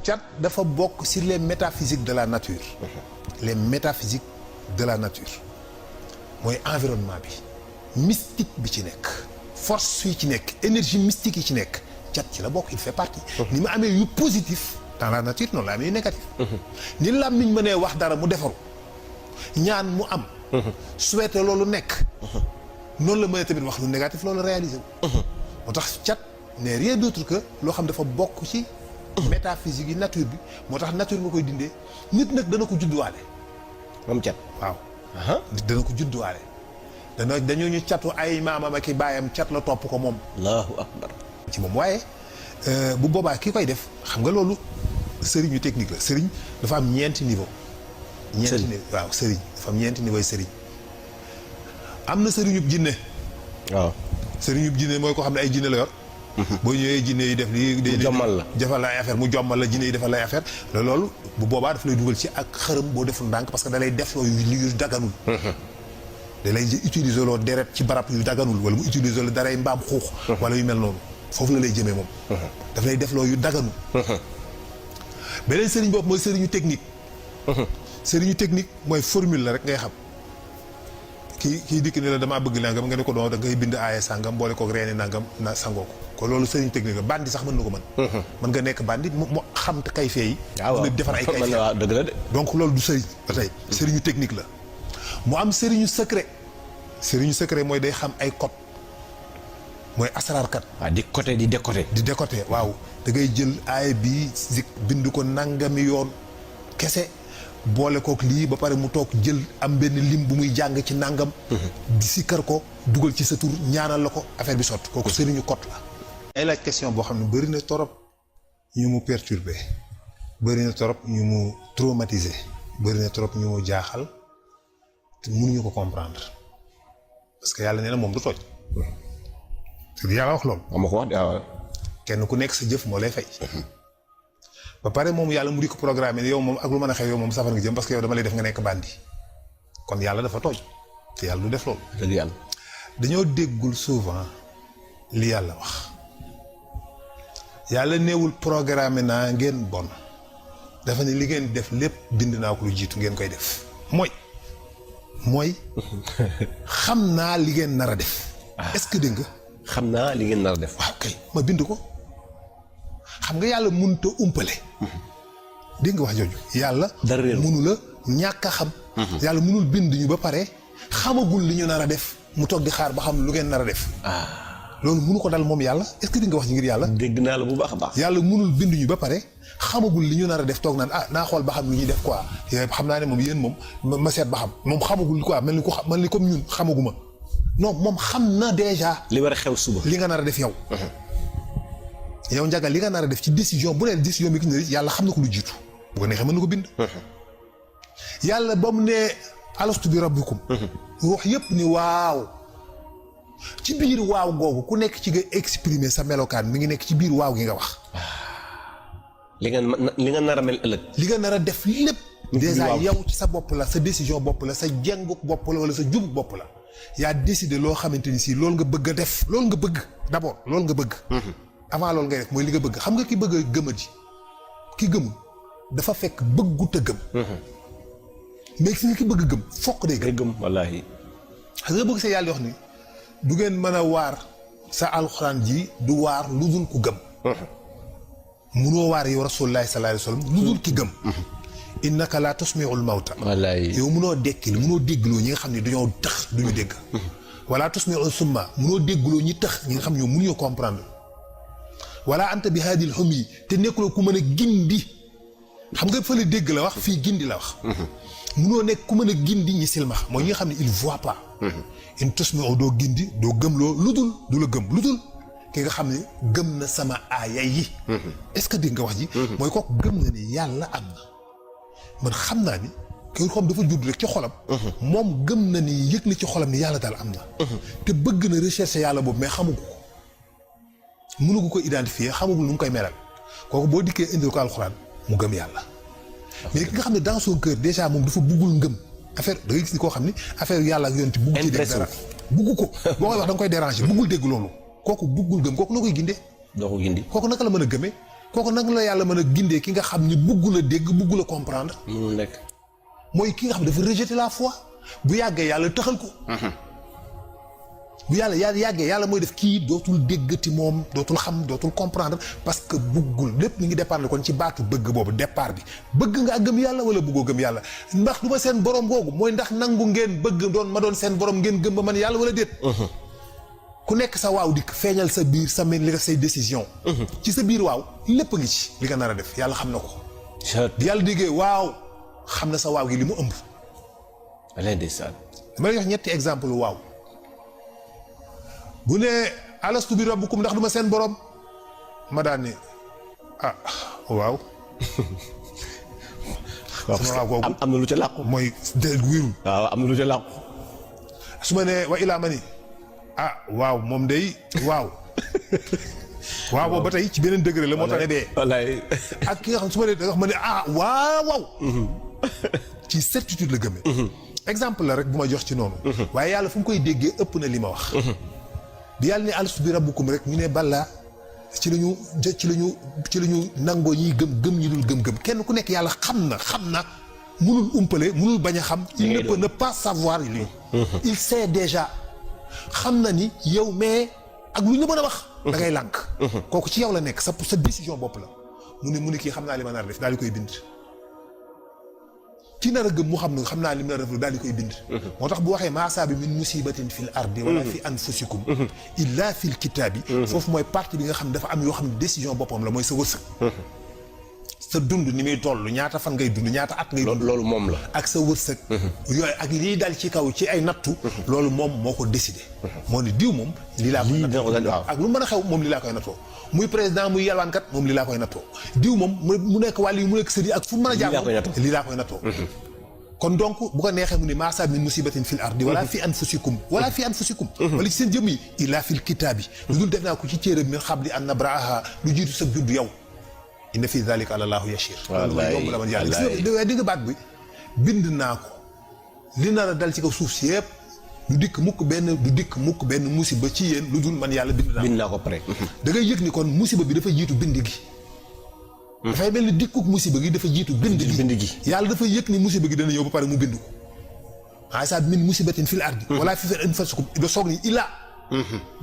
cat dafa bokk sur les métaphysiques de la nature. Les métaphysiques de la nature mooy environnement bi mystique bi ci nekk force yi ci nekk énergie mystique yi ci nekk cat ci la bokk il fait partie. ni mu amee yu positif dans la nature noonu la amee yu négatif. ni làmmiñ mënee wax dara mu defaru ñaan mu am. souhaité loolu nekk. noonu la mën a tamit wax lu négatif loolu réalisé wu. moo tax cat n'est rien d'autre que loo xam dafa bokk ci. métaphysique yi nature bi moo tax nature nga koy dindee nit nag dana ko judduwaale. moom cat waaw. nit dana ko judduwaale. dañoo ñu catu ay maamam ak i baayam cat la topp ko moom. allahu akbar. ci moom waaye bu boobaa ki koy def xam nga loolu sëriñu technique la sëriñ dafa am ñeenti niveau. ñeenti niveau waaw sëriñ dafa am ñeenti niveau sëriñ. am na sëriñub jinne. waaw sëriñub jinne mooy ko xam ne ay jinne la yor. boo ñëwee jinne yi def lii. mu jommal la defal lay affaire mu jommal la jinne yi defal lay affaire loolu bu boobaa daf lay dugal ci ak xërëm boo deful ndànk parce que da lay def yu daganul. da lay utiliser loo deret ci barab yu daganul wala mu utiliser la daray mbaam xuux. wala yu mel noonu foofu la lay jëmee moom. daf lay def loo yu daganul. beneen sëriñ boobu mooy sëriñu technique. sëriñu technique mooy formule la rek ngay xam. kii dikk ni la damaa bëgg nangam nga ne ko doon da ngay bind aaye sàngam boole koog reeni nangam na sangoo ko loolu sëriñ technique la bandi sax mën na ko mën. mën nga nekk bandi mu xam kay fee yi. waaw mën defar ay kay fee waaw dëgg la de. donc loolu du sëriñ ba tey sëriñu technique la mu am sëriñu secret. sëriñu secret mooy day xam ay code mooy asaraarkat. waaw di côté di décoté. di décoté waaw da ngay jël aaye bi zik bind ko nangami yoon kese. boole kook lii ba pare mu toog jël am benn lim bu muy jàng ci nangam. di sikkar ko dugal ci sa tur ñaanal la ko affaire bi sotti kooku sëriñu kot la. ay laaj question boo xam ne bëri na torop ñu mu perturbé bëri na torop ñu mu traumatisé bëri na torop ñu mu jaaxal te mënuñu ko comprendre parce que yàlla nee na moom du toj. te yàlla wax loolu. am ko wax waaw. kenn ku nekk sa jëf moo lay fay. ba pare moom yàlla mu di ko programme yow moom ak lu mën a xew yow moom safar nga jëm parce que yow dama lay def nga nekk bandi kon yàlla dafa tooñ te yàlla du def loolu. dëgg yàlla. dañoo déggul souvent li yàlla wax yàlla neewul programme naa ngeen bon dafa ne li ngeen def lépp bind naa ko lu jiitu ngeen koy def mooy xam naa li ngeen nar a def. est-ce que dégg nga. xam naa li ngeen nar a def. waaw kay ma bind ko xam nga yàlla mënut a umpale. dégg nga wax jooju yàlla. dara réeru mënu la ñàkk a xam. yàlla mënul bind ñu ba pare xamagul li ñu nar a def mu toog di xaar ba xam lu ngeen nar a def. loolu mënu ko dal moom yàlla est-ce que di nga wax ji ngir yàlla. dégg naa la bu baax a baax. yàlla mënul bind ñu ba pare xamagul li ñu nar a def toog naan naa xool ba xam lu ñuy def quoi xam naa ne moom yéen moom ma seet ba xam moom xamagul quoi mel ni comme ñun xamaguma non moom xam na déjà. li war a xew suba. li nga nar a def yow. yow Ndiaga li nga nar a def ci décision bu neen décision bi ki ne yàlla xam na ko lu jiitu bu ko neexee mën na ko bind. yàlla ba mu ne alastu bi rabbikum. ruux yëpp ni waaw. ci biir waaw googu ku nekk ci nga exprimer sa melokaan mi ngi nekk ci biir waaw gi nga wax. li nga nar a mel ëllëg. li nga nar a def lépp. déjà yow ci sa bopp la sa décision bopp la sa jenguk bopp la wala sa jubuk bopp la. yaa décidé loo xamante ni si loolu nga bëgg a def loolu nga bëgg d'abord loolu nga bëgg. avant loolu ngay def mooy li nga bëgg xam nga ki bëgg a gëmadi ki gëmul dafa fekk bëggut a gëm. mais fi nga ki bëgg gëm fokk day gëm wallaahi. xam nga bëgg sa yàlla wax ni du ngeen mën a waar sa alxuraan ji du waar lu dul ku gëm. munoo waar yow rasulullaahi sallallaahu alayhi wa sallam lu dul ki gëm. innaka laa tusmiul mawta. wallaahi yow munoo dekkil munoo déggloo ñi nga xam ne dañoo tax duñu dégg. wala tusmiul summa munoo déggloo ñi tax ñi nga xam ne ñoom mënuñoo comprendre. wala anta bi haadil xum yi te nekkuloo ku mën a gindi xam nga fële dégg la wax fii gindi la wax. munoo nekk ku mën a gindi ñi silmax mooy ñi nga xam ne il voit pas. in tusmiu doo gindi doo gëmloo lu dul du la gëm lu dul ki nga xam ne gëm na sama aaya yi. est-ce que dégg nga wax ji. mooy kooku gëm na ni yàlla am na. man xam naa ni ki nga xam dafa judd rek ci xolam. moom gëm na ni yëg na ci xolam ni yàlla daal am na. te bëgg na rechercher yàlla boobu mais xamugu ko. mënugu ko identifier xamagul nu mu koy melal kooku boo dikkee indil ko alxuraan mu gëm yàlla. mais ki nga xam ne dans son cœur déjà moom dafa buggul ngëm affaire da ngay gis ni koo xam ni affaire yàlla ak yonent bugg ci dégg dara bugg ko boo koy wax da nga koy déranger buggul dégg loolu kooku buggul gëm kooku noo koy gindee. doo ko gindi kooku naka la mën a gëmee kooku nag la yàlla mën a gindee ki nga xam ni bugg la dégg bugg la comprendre. mënul nekk. mooy ki nga xam dafa rejeter la foi bu yàggee yàlla tëxal ko. bu yàlla yàggee yàlla mooy def kii dootul déggati moom dootul xam dootul comprendre parce que buggul lépp mi ngi départ kon ci baatu bëgg boobu départ bi bëgg nga gëm yàlla wala bëggoo gëm yàlla ndax du ma seen borom googu mooy ndax nangu ngeen bëgg doon ma doon seen borom ngeen gëm ba man yàlla wala déet. ku nekk sa waaw dikk feeñal sa biir sa li nga say décision. ci sa biir waaw lépp ngi ci li nga nar a def yàlla xam na ko. yàlla déggee waaw xam na sa waaw gi li mu ëmb. allez ndeysaan. dama lay jox ñetti exemple waaw. bu ne alastu bi rabbukum ndax du ma seen borom ma daan ne ah waaw. sama waaw googu am na lu ca làqu. mooy wérul. waaw am na lu ca làqu. su ma nee wa ilaa ma ni ah waaw moom day waaw. waaw boobu ba tey ci beneen degré la moo tax ne bee. wallaay. ak ki nga xam su ma nee da nga xam ma ne ah waaw waaw. ci certitude la gëmee. exemple la rek bu ma jox ci noonu. waaye yàlla fu mu koy déggee ëpp na li ma wax. bi yàlla ne alastu bi rabbukum rek ñu ne balaa ci la ñu nangoo ñiy gëm ñi dul gëm kenn ku nekk yàlla xam na munul umpale munul bañ a xam. il ne peut ne pas savoir lui. il sait déjà xam na ni yow mais ak lu ñu mën a wax. da ngay lànk. kooku ci yow la nekk sa décision bopp la mu ne kii xam naa li ma nar a def daal di koy bind. ki nar a gëm mu xam naa li mu nar a def daal di koy bind. moo tax bu waxee maa asaabi min musibatin fil ardi wala fi anfusikum illa fil kitaabi. foofu mooy partie bi nga xam ne dafa am yoo xam ne décision boppam la mooy sa wërsëg. sa dund ni muy toll ñaata fan ngay dund ñaata at ngay dund. loolu moom la. ak sa wërsëg. yooyu ak lii dal ci kaw ci ay nattu. loolu moom moo ko décidé. moo ne diw moom. lii laa koy nattoo ak lu mën a xew moom lii laa koy nattoo. muy président muy yalwaankat moom lii laa koy nattoo. diw moom mu nekk wàll yi mu nekk sëriñ ak fu mu mën a jaar lii laa koy nattoo. kon donc bu ko neexee mu ne maa asaabi min musibatin fil ardi wala fi anfusikum wala wala ci seen jëmm yi illa fil kitaabi lu dul def naa ko ci téere min qabli an nabraaha lu jiitu sa judd yow. inna fi dhalika ala Allahu yashir. wallaay yomb la man yàlla di nga baat bi bind naa ko li nar a dal ci kaw suuf si yëpp du dikk mukk benn musiba ci yéen lu dul man yàlla bind naa ko pare. da ngay yëg ni kon musiba bi dafa jiitu bind gi. dafay mel ni dikkuk musiba gi dafa jiitu bind gi. yàlla dafa yëg ni musiba gi dana ñëw ba pare mu bind ko. asa min musibatin fil ardi wala fi anfusikum ba soog ni illa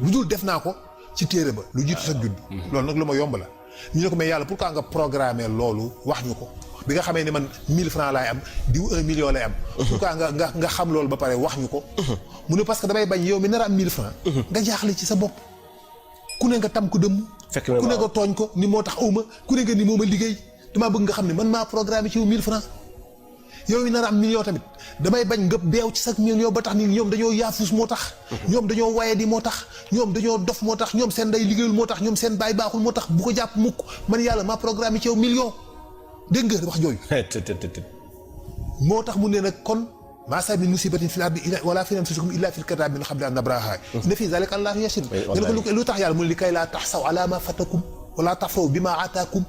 lu dul def naa ko ci téere ba lu jiitu sa judd. loolu nag lu ma yomb la. ñu ne ko mais yàlla pourquoi nga programmer loolu wax ñu ko bi nga xamee ne man 1000 francs laay am diw 1 million lay am. pourquoi nga xam loolu ba pare wax ñu ko. mu ne parce que damay bañ yow mi nar a am 1000 francs nga jaaxle ci sa bopp. ku ne nga tam ko dëmm. ku ne nga tooñ ko ni moo tax awma ku ne nga ni moo ma liggéey damaa bëgg nga xam ne man maa programmer ci yow 1000 francs yow mi nar a am million tamit damay bañ nga beew ci sax million ba tax ni ñoom dañoo yaafus moo tax. ñoom dañoo waye di moo tax ñoom dañoo dof moo tax ñoom seen ndey liggéeyul moo tax ñoom seen baay baaxul moo tax bu ko jàpp mukk man yàlla maa programme ci yow million dégg nga wax jooyu. moo tax mu ne nag kon maa asaabi min musibatin fil ardi wala fi anfusikum illa fil kitaabi min qabli an nabraaha inna fi zalika Allahu yashir. lu tax yàlla mu ne li kay laa taxsaw ala ma fatakum wala taxsaw bi ma ataakum.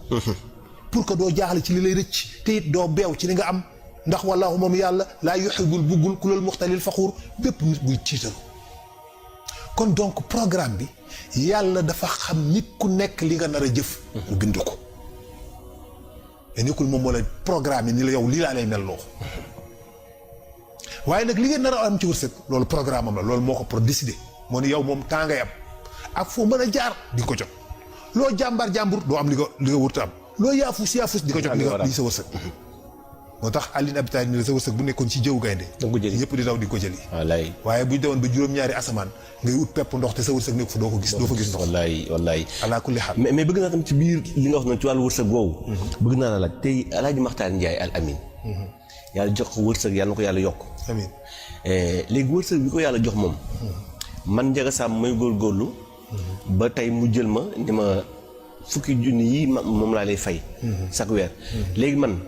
pour que doo jaaxle ci li lay rëcc te it doo beew ci li nga am. ndax wallaahu moom yàlla laa yuhibbul buggul kulal muxtalil faxuur bépp nit buy tiitaru. kon donc programme bi yàlla dafa xam nit ku nekk li nga nar a jëf. mu bind ko. te nekkul moom moo la programme ni la yow lii laa lay mel loo. waaye nag li ngeen nar a am ci wërsëg loolu programme am la loolu moo ko pour décider moo ne yow moom temps ngay am ak foo mën a jaar di ko jot. loo jàmbar doo am li nga wërta am loo yaafus di ko jot li sa wërsëg. moo tax Ali ibn Abi Talib ni la sa wërsëg bu nekkoon ci jëw gaynde ñëpp di daw di ko jëli. wallaay waaye buñ demoon ba juróom-ñaari asamaan ngay ut pepp ndox te sa wërsëg nekk fa doo fa gis ndox. wallaay alaa kulli xaal. mais bëgg naa tam ci biir li nga wax noonu ci wàllu wërsëg woowu. bëgg naa la laaj tey El Hadj Makhtar Ndiaye Al Amin. yàlla jox ko wërsëg yàlla na ko yàlla yokk. amiin léegi wërsëg bi ko yàlla jox moom. man Ndiaga Samb may góorgóorlu. ba tey mu jël ma ni ma fukki junni yi moom laa lay fay. chaque weer léegi man.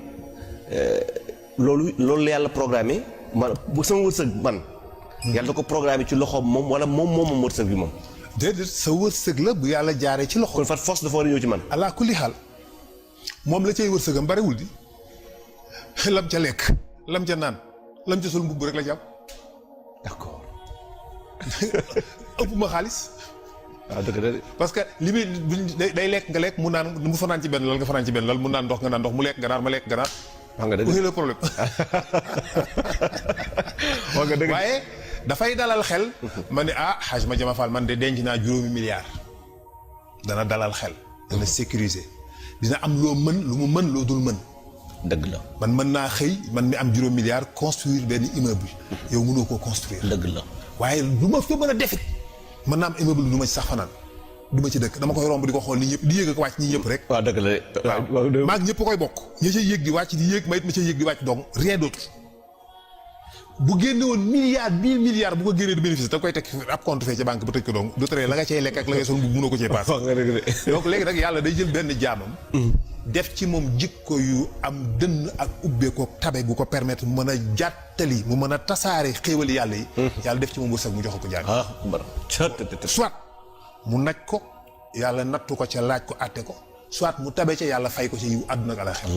loolu la yàlla programmé man bu sama wërsëg man. yàlla da ko programmé ci loxoom moom wala moom wërsëg bi moom. déedéet sa wërsëg la bu yàlla jaaree ci loxo. kon fat force dafa war a ñëw ci man. alaa kulli xaal moom la cay wërsëgam bariwul di lam ca lekk lam ca naan lam ca sol mbubb rek la jàpp. d'accord. ëpp ma xaalis waaw dëgg la de. parce que li muy day lekk nga lekk mu naan mu fanaan ci benn lal nga fanaan ci benn lal mu naan ndox nga naan ndox mu lekk ganaar ma lekk ganaar. wax nga dëgg où est le problème. wax nga dëgg. waaye dafay dalal xel. ma ne Hadj Madiama Fall man de denc naa 5 milliards. dana dalal xel. dana sécuriser. dina am loo mën lu mu mën loo dul mën. dëgg la. man mën naa xëy man mi am 5 milliards construire benn immeuble. yow mënoo koo construire. dëgg la. waaye lu ma fa mën a defit mën naa am immeuble du ma ci sax fanaan du ma ci dëkk dama koy romb di ko xool nii ñëpp di yéeg ak wàcc nii ñëpp rek. waaw dëgg la de. waaw maag ñëpp koy bokk. ña ca yéeg di wàcc di yéeg ma it ma ca yéeg di wàcc donc rien d'autre. bu génne woon milliard 1000 milliards bu ko génnee du bénéfice da koy teg ab compte fee ca banque ba tëj ko donc du tere la nga cay lekk ak la ngay sol bu mënoo ko cee paas. wax nga dëgg de. donc léegi nag yàlla day jël benn jaamam. def ci moom jikko yu am dënn ak ubbeekoo tabe gu ko permettre mu mën a jàttali mu mën a tasaare xéewali yàlla yi. yàlla def ci moom wërsëg mu jox ko jaam. soit mu naj ko yàlla nattu ko ca laaj ko àtte ko soit mu tabe ca yàlla fay ko ca yiw àdduna ak àllaaxira